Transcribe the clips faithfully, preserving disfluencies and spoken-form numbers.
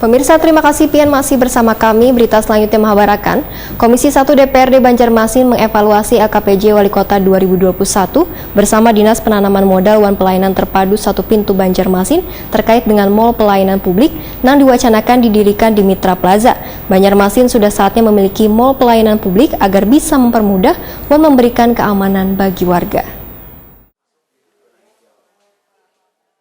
Pemirsa, terima kasih pian masih bersama kami. Berita selanjutnya mahabarakan, Komisi satu D P R D Banjarmasin mengevaluasi L K P J Wali Kota dua ribu dua puluh satu bersama Dinas Penanaman Modal wan Pelayanan Terpadu Satu Pintu Banjarmasin terkait dengan Mall Pelayanan Publik nang diwacanakan didirikan di Mitra Plaza. Banjarmasin sudah saatnya memiliki mall pelayanan publik agar bisa mempermudah wan memberikan keamanan bagi warga.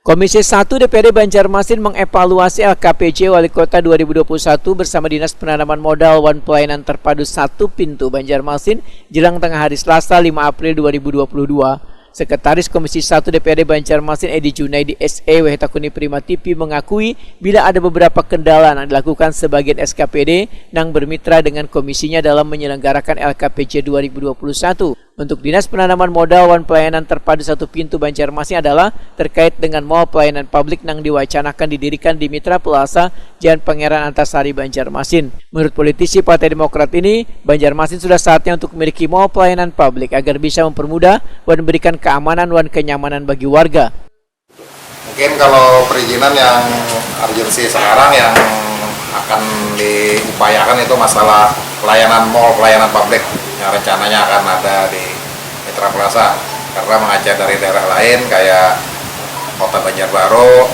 Komisi satu D P R D Banjarmasin mengevaluasi L K P J Wali Kota dua ribu dua puluh satu bersama Dinas Penanaman Modal wan Pelayanan Terpadu Satu Pintu Banjarmasin jelang tengah hari Selasa, lima April dua ribu dua puluh dua. Sekretaris Komisi satu D P R D Banjarmasin, Edi Junaidi, S E W, takuni Prima T V, mengakui bila ada beberapa kendala yang dilakukan sebagian S K P D nang bermitra dengan komisinya dalam menyelenggarakan L K P J dua ribu dua puluh satu. Untuk Dinas Penanaman Modal wan Pelayanan Terpadu Satu Pintu Banjarmasin adalah terkait dengan mall pelayanan publik nang diwacanakan didirikan di Mitra Plaza, Jalan Pangeran Antasari, Banjarmasin. Menurut politisi Partai Demokrat ini, Banjarmasin sudah saatnya untuk memiliki mall pelayanan publik agar bisa mempermudah wan memberikan keamanan wan kenyamanan bagi warga. Mungkin kalau perizinan yang urgency sekarang yang akan diupayakan itu masalah pelayanan mall, pelayanan publik yang rencananya akan ada di Mitra Plaza. Karena mengaca dari daerah lain kayak Kota Banjarbaru,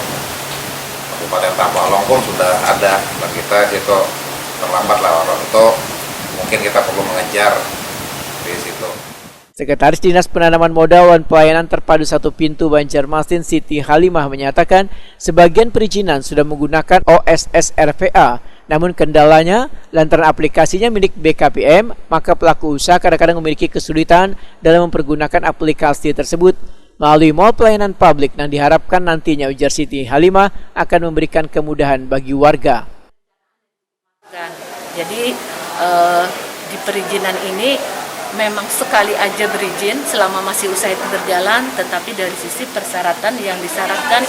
Kabupaten Tabalong pun sudah ada, dan kita situ terlambat lah, waktu itu mungkin kita perlu mengejar di situ. Sekretaris Dinas Penanaman Modal wan Pelayanan Terpadu Satu Pintu Banjarmasin, Siti Halimah, menyatakan sebagian perizinan sudah menggunakan O S S R V A, namun kendalanya lantaran aplikasinya milik B K P M, maka pelaku usaha kadang-kadang memiliki kesulitan dalam mempergunakan aplikasi tersebut. Melalui mall pelayanan publik yang diharapkan nantinya, ujar Siti Halimah, akan memberikan kemudahan bagi warga. Jadi eh, di perizinan ini memang sekali aja berizin selama masih usaha itu berjalan, tetapi dari sisi persyaratan yang disyaratkan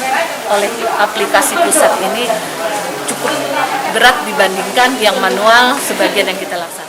oleh aplikasi pusat ini cukup berat dibandingkan yang manual sebagian yang kita laksanakan.